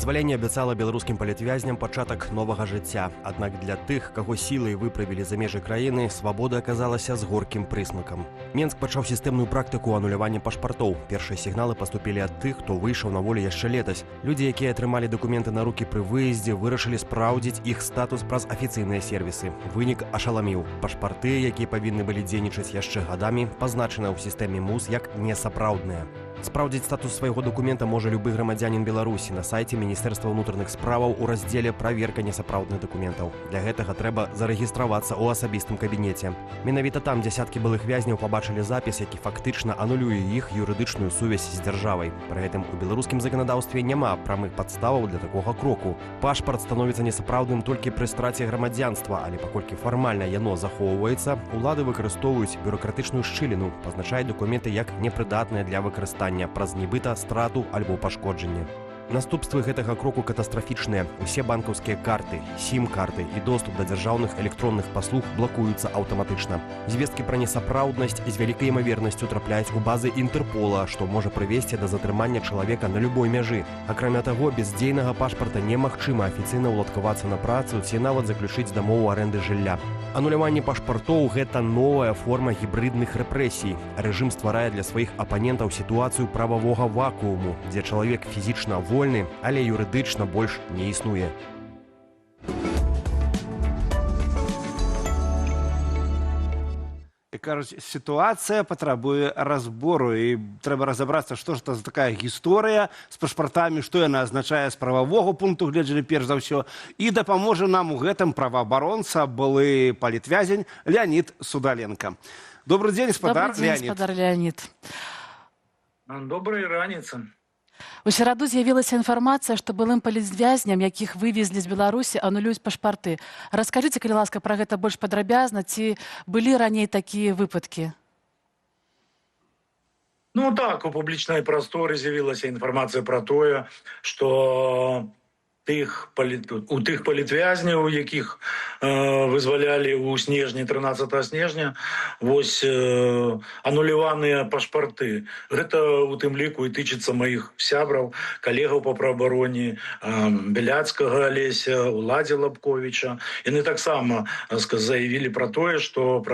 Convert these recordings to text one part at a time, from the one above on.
Вызваленне абяцала беларускім палітвязням пачатак новага жыцця. Аднак для тых, каго сілай выправілі за межы краіны, свабода аказалася з горкім прысмакам. Менск пачаў сістэмную практыку анулявання пашпартоў. Першыя сігналы паступілі ад тых, хто выйшаў на волю яшчэ летась. Людзі, якія атрымалі дакументы на рукі пры выездзе, вырашылі спраўдзіць іх статус праз афіцыйныя сервісы. Вынік ашаламіў. Пашпарты, якія павінны былі дзейнічаць яшчэ гадамі, пазначаны ў сістэме МУС як несапраўдныя. Спраўдзіць статус свайго дакумента можа любы грамадзянін Беларусі на сайце Міністэрства ўнутраных справаў у раздзеле «Праверка несапраўдных дакументаў». Для гэтага трэба зарэгістравацца ў асабістым кабінеце. Менавіта там дзясяткі былых вязняў пабачылі запіс, які фактычна анулюе іх юрыдычную сувязь з дзяржавай. Пры гэтым у беларускім заканадаўстве няма прамых падставаў для такога кроку. Пашпарт становіцца несапраўдным толькі пры страце грамадзянства, але паколькі фармальна яно захоўваецца, улады выкарыстоўваюць бюракратычную шчыліну, пазначаюць дакументы як непрыдатныя для выкарыстання праз нібыта страту альбо пашкоджанне. Наступствы гэтага кроку катастрафічныя. Усе банкаўскія карты, сім-карты і доступ да дзяржаўных электронных паслуг блакуюцца аўтаматычна. Звесткі пра несапраўднасць з вялікай імавернасцю трапляюць у базы Інтэрпола, што можа прывесці да затрымання чалавека на любой мяжы. Акрамя таго, без дзейнага пашпарта немагчыма афіцыйна ўладкавацца на працу ці нават заключыць дамову арэнды жылля. Ануляванне пашпартоў гэта новая форма гібрыдных рэпрэсій. Рэжым стварае для сваіх апанентаў сітуацыю прававога вакууму, дзе чалавек фізічна вольны, але юрыдычна больш не існуе. І кажуць, сітуацыя патрабуе разбору, і трэба разабрацца, што ж это за такая гісторыя з пашпартамі, што яна азначае з прававога пункту гледжання перш за ўсё. І дапаможа нам у гэтым праваабаронца, былы палітвязень Леанід Судаленка. Добры дзень, спадар Добрый дзень, Леанід. Спадар Леанід. Добрай раніцы. У сераду з'явілася інфармацыя, што былым палітвязням, якіх вывезлі з Беларусі, анулююць пашпарты. Раскажыце, калі ласка, пра гэта больш падрабязна, ці былі раней такія выпадкі? Ну так, у публічнай прасторы з'явілася інфармацыя пра тое, што у тых палітвязняў, якіх вызвалялі ў снежні, 13 снежня, вось ануляваныя пашпарты. Гэта у тым ліку і тычыцца маіх сябраў, калегаў па праабароне, Бяляцкага Алеся, Уладзя Лабковіча. Яны таксама заявілі пра тое, што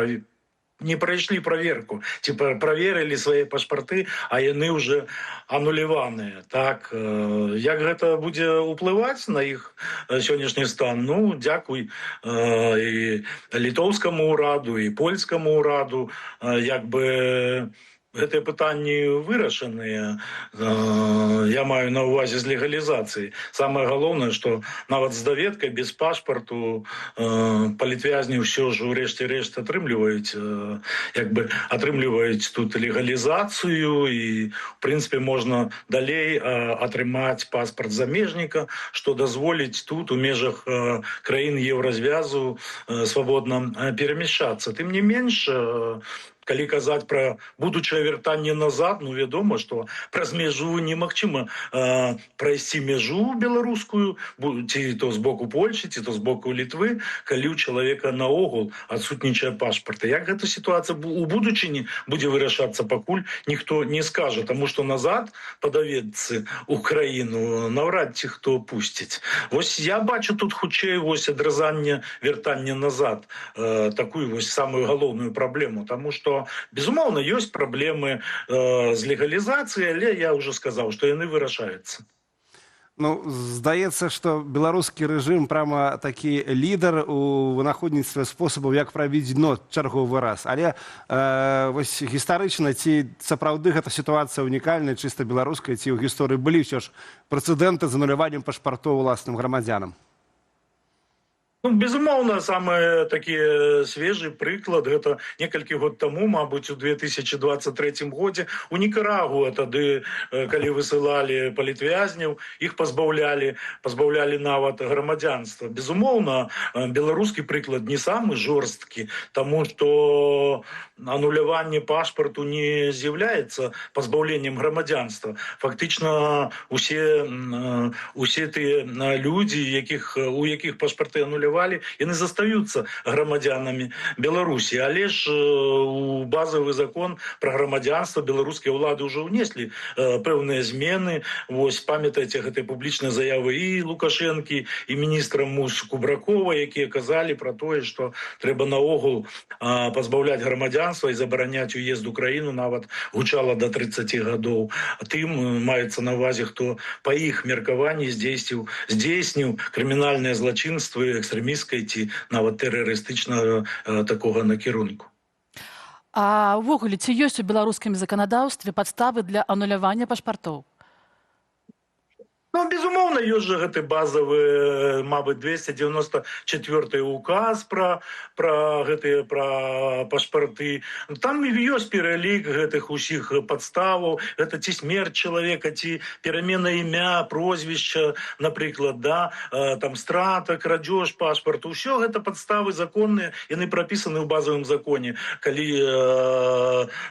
не прайшлі праверку, ці праверылі свае пашпарты, а яны уже ануляваныя. Так, як гэта будзе ўплываць на іх сённяшні стан? Ну, дзякуй і літоўскаму ўраду, і польскаму ўраду, як бы гэтыя пытанні вырашаныя. Я маю на ўвазе з легалізацыяй. Самае галоўнае, што нават з даведкай без пашпарту палітвязні ўсё ж урэшце рэшт як бы атрымліваюць тут легалізацыю, і в прынцыпе можна далей атрымаць паспарт замежніка, што дазволіць тут у межах краін Еўразвязу свабодна перамяшчацца. Тым не менш, калі казаць пра будучае вяртанне назад, ну, вядома, што праз мяжу немагчыма прайсці мяжу беларускую, ці то з боку Польшчы, ці то з боку Літвы, калі ў чалавека наогул адсутнічае пашпарт. Як гэта сітуацыя у будучыні будзе вырашацца, пакуль ніхто не скажа, таму што назад па даведцы ў краіну наўрад ці хто пусціць. Вось я бачу тут хутчэй вось адразанне вяртання назад, такую вось самую галоўную праблему, таму што безумоўна ёсць праблемы з легалізацыяй, але я ўжо сказаў, што яны вырашаюцца. Ну, здаецца, што беларускі рэжым прама такі лідар у вынаходніцтве спосабаў, як прабіць дно чарговы раз. Але вось гістарычна, ці сапраўды гэта сітуацыя унікальная, чыста беларуская, ці ў гісторыі былі ўсё ж прэцэдэнты з ануляваннем пашпартоў уласным грамадзянам? Ну, безумоўна, самы такі свежы прыклад гэта некалькі год таму, мабыць, у 2023 годзе у Нікарагуа тады, калі высылалі палітвязняў, іх пазбаўлялі нават грамадзянства. Безумоўна, беларускі прыклад не самы жорсткі, таму што ануляванне пашпарту не з'яўляецца пазбаўленнем грамадзянства. Фактычна усе тыя людзі, у якіх пашпарты ануляваны, анулявалі, яны застаюцца грамадзянамі Беларусі. Але ж у базавы закон пра грамадзянства беларускія ўлады ўжо ўнеслі пэўныя змены. Вось памятаеце гэтай публічнай заявы і Лукашэнкі, і міністра МУС Кубракова, якія казалі пра тое, што трэба наогул пазбаўляць грамадзянства і забараняць уезд у краіну, нават гучала до 30 гадоў. Тым, маецца на увазе, хто па іх меркаванні здзейсніў крымінальныя злачынствы экстрэмісцкай ці нават тэрарыстычнага такога накірунку. А ўвогуле, ці ёсць у беларускім заканадаўстве падставы для анулявання пашпартоў? Ну, безумоўна, ёсць жа гэты базавы, мабыць, 294 указ пра гэтыя, пра пашпарты. Там і ёсць пералік гэтых усіх падставаў. Гэта ці смерць чалавека, ці перамена імя, прозвішча, напрыклад, да, там страта, крадзеж пашпарту. Ўсё гэта падставы законныя, яны прапісаны ў базавым законе. Калі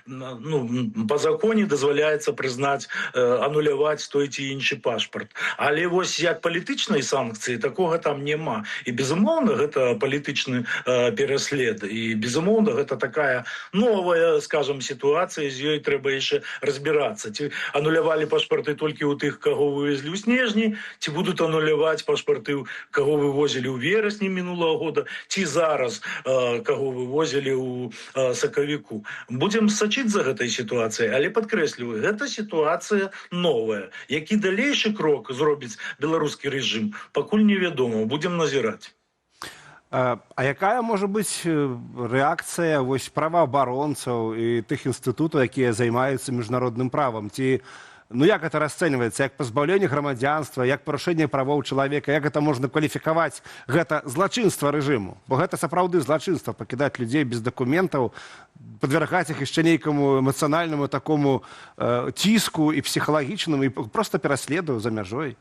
ну, па законе дазваляецца прызнаць, ануляваць той ці іншы пашпарт. Але вось як палітычнай санкцыі такога там няма. І безумоўна, гэта палітычны пераслед. І безумоўна, гэта такая новая, скажем, сітуацыя, з ёй трэба яшчэ разбірацца. Ці анулявалі пашпарты толькі ў тых, каго вывезлі ў снежні, ці будуць ануляваць пашпарты, каго вывозілі ў верасні мінулага года, ці зараз, каго вывозілі ў сакавіку. Будзем сачыць за гэтай сітуацыяй, але падкрэсліваю, гэта сітуацыя новая. Які далейшы крок зробіць беларускі рэжым, пакуль невядома, будзем назіраць. А якая можа быць рэакцыя вось праваабаронцаў і тых інстытутаў, якія займаюцца міжнародным правам? Ці, ну, як это расцэньваецца, як пазбаўленне грамадзянства, як парушэнне правоў чалавека, як гэта можна кваліфікаваць, гэта злачынства рэжыму? Бо гэта сапраўды злачынства — пакідаць людзей без дакументаў, падвяргаць іх яшчэ нейкаму эмацыянальнаму такому ціску і псіхалагічнаму, і просто пераследу за мяжой.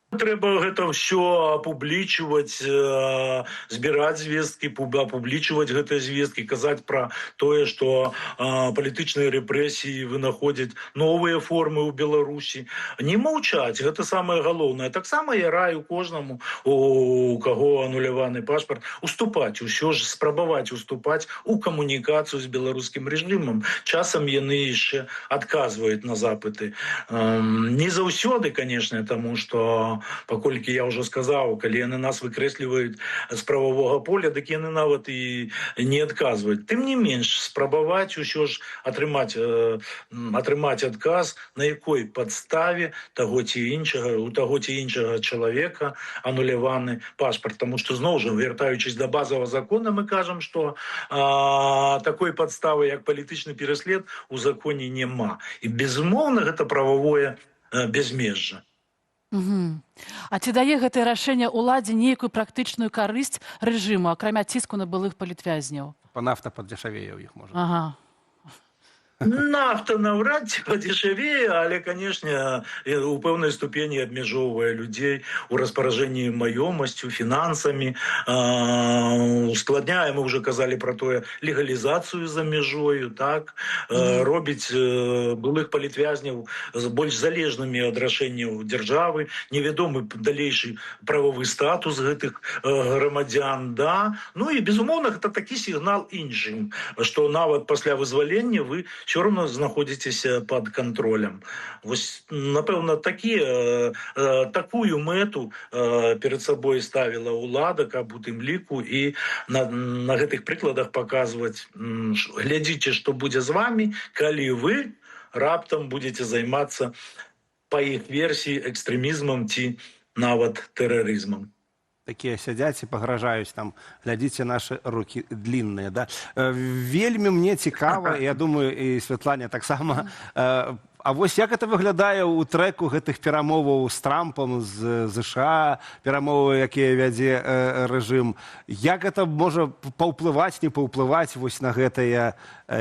Трэба гэта ўсё апублічваць, збіраць звесткі, апублічваць гэтыя звесткі, казаць пра тое, што палітычныя рэпрэсіі вынаходзяць новыя формы ў Беларусі. Не маўчаць, гэта самае галоўнае. Таксама я раю кожнаму, у каго ануляваны пашпарт, уступаць, усё ж спрабаваць уступаць у камунікацыю з беларускім рэжымам. Часам яны яшчэ адказваюць на запыты. Не заўсёды, конечно, таму што, паколькі я ўжо сказаў, калі яны нас выкрэсліваюць з прававога поля, дык яны нават і не адказваюць. Тым не менш, спрабаваць усё ж атрымаць адказ, на якой падставе таго ці іншага, у таго ці іншага чалавека ануляваны пашпарт. Таму што, зноў жа, вяртаючись да базавага закона, мы кажам, што такой падставы, як палітычны пераслед, у законе няма. І безумоўна, гэта прававое бязмежжа. А ці дае гэтае рашэнне ўладзе нейкую практычную карысць рэжыму, акрамя ціску на былых палітвязняў? Па нафта падзешавее ў іх можа. Нафта наўрад ці падзешавее, але, канешне, у пэўнай ступені абмяжоўвае людзей у распараджэнні маёмасцю, фінансамі, ускладняе, мы ўжо казалі пра тое, легалізацыю за мяжою, так, робіць былых палітвязняў больш залежнымі ад рашэнняў дзяржавы, невядомы далейшы прававы статус гэтых грамадзян, да. Ну і, безумоўна, гэта такі сігнал іншым, што нават пасля вызвалення вы все равно знаходзіцеся под кантролем. Вось, напэўна, такую мэту перад сабой ставіла ўлада, каб у тым ліку і на гэтых прыкладах паказваць: глядзіце, што будзе з вами, калі вы раптам будете займацца, па іх версіі, экстрэмізмам ці нават тэрарызмам. Такія сядзяць і пагражаюць там: «Глядзіце, наши руки длинные», да? Вельмі мне цікава, я думаю, і Святлане таксама, а вось як это выглядае ў трэку гэтых перамоваў з Трампам, з ЗША, перамовы, якія вядзе рэжым, як это можа паўплываць, не паўплываць вось на гэтыя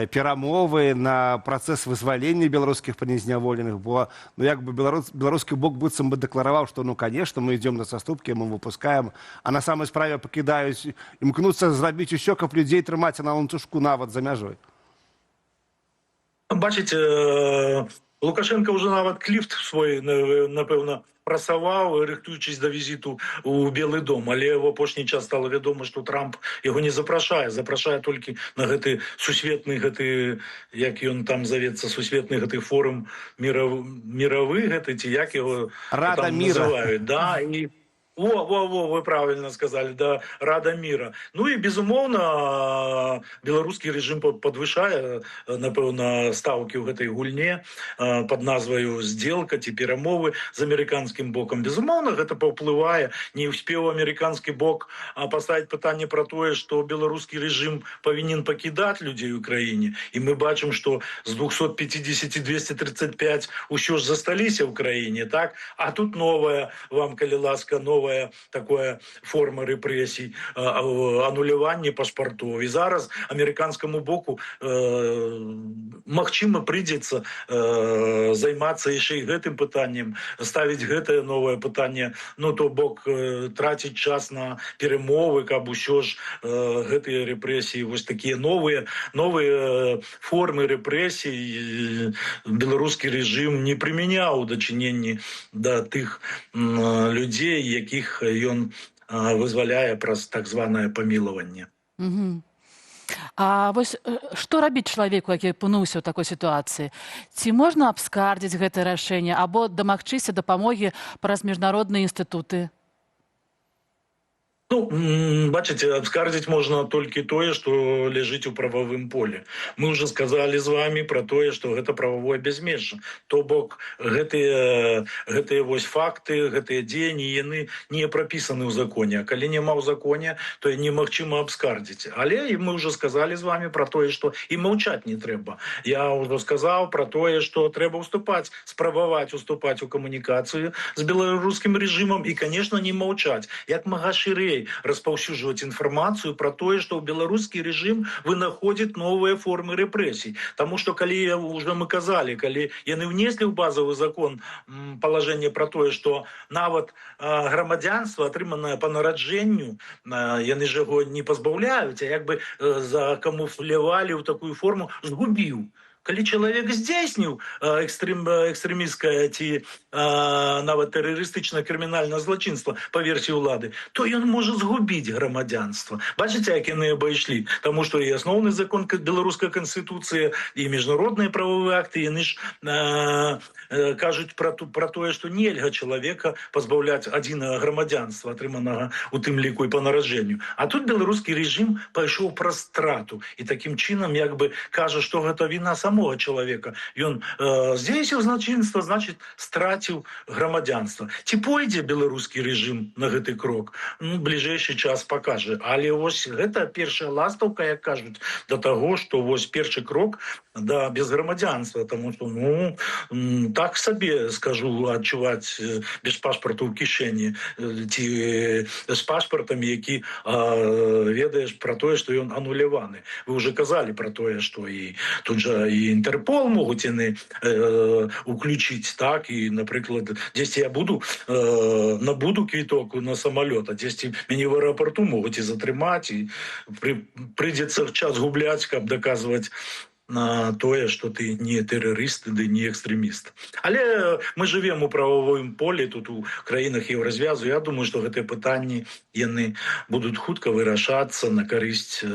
перамовы, на працэс вызвалення беларускіх палітзняволеных? Бо, ну, як бы беларускі бок быццам бы дэклараваў, што, ну, конечно, мы идём на саступкі, мы выпускаем, а на самай справе пакідаюць, імкнуцца зрабіць усё, каб людзей трымаць на ланцужку нават за мяжой. Бачыце, Лукашенко уже нават кліфт свой, напэўна, прасаваў, рыхтуючись да візіту у Белы дом, але ў апошні час стало вядома, што Трамп яго не запрашае, запрашае толькі на гэты сусветны, гэты, як ён там завецца, сусветны гэты форум міравы гэты, ці як яго Рада там мира. называюць, да, і во, во, во, вы правильно сказали, да, Рада мира. Ну і, безумоўна, беларускі рэжым падвышае, напэўна, стаўкі ў гэтай гульне пад назваю «Сделка» ці перамовы з амерыканскім бокам. Безумоўна, гэта паўплывае. Не ўспеў амерыканскі бок паставіць пытанне пра тое, што беларускі рэжым павінен пакідаць людзей у краіне. І мы бачым, што з 250 235 усё ж засталіся ў краіне, так? А тут новая, вам, калі ласка, новая такая форма рэпрэсій, ануляванне пашпартоў. І зараз амерыканскаму боку, магчыма, прыйдзецца займацца яшчэ і гэтым пытаннем, ставіць гэтае новае пытанне, ну, то бок траціць час на перамовы, каб усё ж гэтыя рэпрэсіі, вось такія новыя формы рэпрэсій, беларускі рэжым не прымяняў у дачыненні да тых людзей, якіх ён вызваляе праз так званае памілаванне. А вось што рабіць чалавеку, які апынуўся ў такой сітуацыі? Ці можна абскардзіць гэтае рашэнне або дамагчыся дапамогі праз міжнародныя інстытуты? Ну, бачыце, абскардзіць можна толькі тое, што ляжыць у прававым поле. Мы уже сказалі з вами пра тое, што гэта прававое бязмежжа. То бок гэтыя вось факты, гэтыя дзеянні, яны не прапісаны ў законе. А калі няма ў законе, то немагчыма абскардзіць. Але і мы уже сказалі з вами пра тое, што і маўчаць не трэба. Я ўжо сказаў пра тое, што трэба ўступаць, спрабаваць уступаць у камунікацыю з беларускім рэжымам і, конечно, не маўчаць. Як мага шырэй распаўсюджваць інфармацыю пра тое, што беларускі рэжым вынаходзіць новыя формы рэпрэсій. Таму што калі уже мы казалі, калі яны ўнеслі ў базавы закон палажэнне пра тое, што нават грамадзянства, атрыманае па нараджэнню, яны ж яго не пазбаўляюць, а як бы закамуфлявалі ў такую форму «згубіў». Калі чалавек здзейсніў экстрэмісцкае ці нават тэрарыстычна крымінальнае злачынства па версіі ўлады, то ён можа згубіць грамадзянства. Бачыце, як яны абайшлі? Таму што і асноўны закон, беларуская канстытуцыя, і міжнародныя прававыя акты, яны ж кажуць пра тое, што нельга чалавека пазбаўляць адзінага грамадзянства, атрыманага у тым ліку і па нараджэнню. А тут беларускі рэжым пайшоў праз страту і такім чынам як бы кажа, што гэта віна самога чалавека. Ён здзейсніў злачынства, значыць, страціў грамадзянства. Ці пойдзе беларускі рэжым на гэты крок? Ну, бліжэйшы час пакажа. Але вось гэта першая ластаўка, як кажуць, да таго, што вось першы крок да безграмадзянства, таму што, ну, так сабе, скажу, адчуваць без пашпарту ў кішэні ці з пашпартам, які ведаеш пра тое, што ён ануляваны. Вы уже казалі пра тое, што і тут жа і Інтэрпол могуць яны уключыць, так, і, напрыклад, дзесьці я буду набуду квіток на самалёт, а дзесьці мяне в аэрапорту могуць і затрымаць, і прыйдзецца час губляць, каб даказваць на тое, што ты не тэрарыст ды не экстрэміст. Але мы жывем у прававым полі, тут у краінах Еўразвязу. Я думаю, што гэтыя пытанні, яны будуць хутка вырашацца на карысць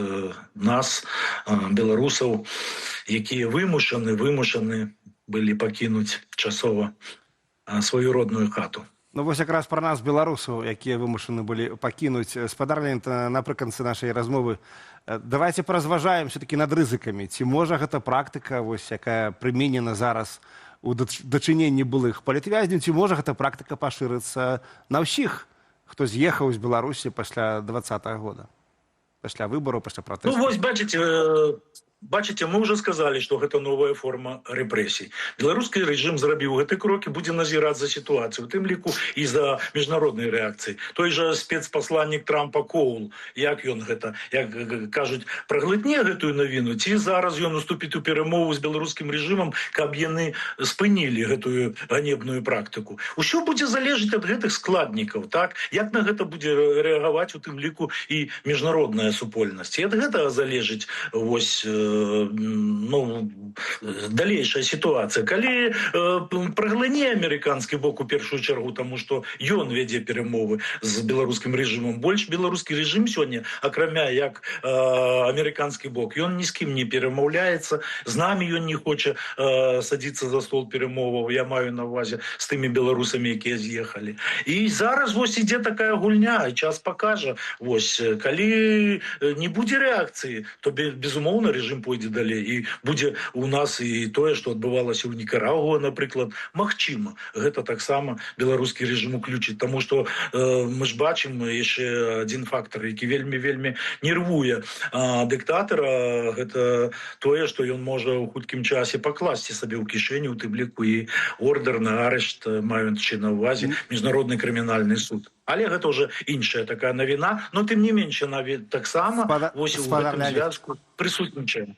нас, беларусаў, якія вымушаны былі пакінуць часова сваю родную хату. Ну вось якраз пра нас, беларусаў, якія вымушаны былі пакінуць, спадар Леанід, напрыканцы нашай размовы давайте паразважаем все-таки над рызыкамі. Ці можа гэта практыка, вось якая прыменена зараз у дачыненні былых палітвязняў, ці можа гэта практыка пашырыцца на ўсіх, хто з'ехаў з Беларусі пасля 20-го года, пасля выбараў, пасля пратэсту? Ну вось бачыце, мы уже сказали, что гэта новая форма рэпрэсій. Беларускі рэжым зрабіў гэты крок і будзе назіраць за сітуацыю, у тым ліку і за міжнароднай рэакцыяй. Той жа спецпасланнік Трампа Коул, як ён гэта, як кажуць, праглытне гэтую навіну, ці зараз ён уступіць у перамову з беларускім рэжымам, каб яны спынілі гэтую ганебную практыку. Усё будзе залежаць ад гэтых складнікаў, так? Як на гэта будзе рэагаваць у тым ліку і міжнародная супольнасць. І ад гэтага залежыць вось ну, далейшая сітуацыя. Калі праглыне амерыканскі бок у першую чаргу, таму што ён вядзе перамовы з беларускім рэжымам. Больш беларускі рэжым сёння, акрамя як амерыканскі бок, ён ні з кім не перамаўляецца, з намі ён не хоча садзіцца за стол перамоваў, я маю на увазе з тымі беларусамі, якія з'ехалі. І зараз вось ідзе такая гульня, і час пакажа. Вось, калі не будзе рэакцыі, то безумоўна, рэжым пойдзе далей, і будзе у нас і тое, што адбывалася ў Нікарагуа, напрыклад. Магчыма, гэта таксама беларускі рэжым уключыць, таму што мы ж бачым яшчэ адзін фактор, які вельмі, вельмі нервуе дыктатара, гэта тое, што ён можа ў хуткім часе пакласці сабе ў кішэню у тым ліку і ордер на арышт, маючы на ўвазе Міжнародны крымінальны суд. Але гэта уже іншая такая навіна, но тым не менш навіть таксама вось у Спадар гэтым Леанід. звязку прысутнічае.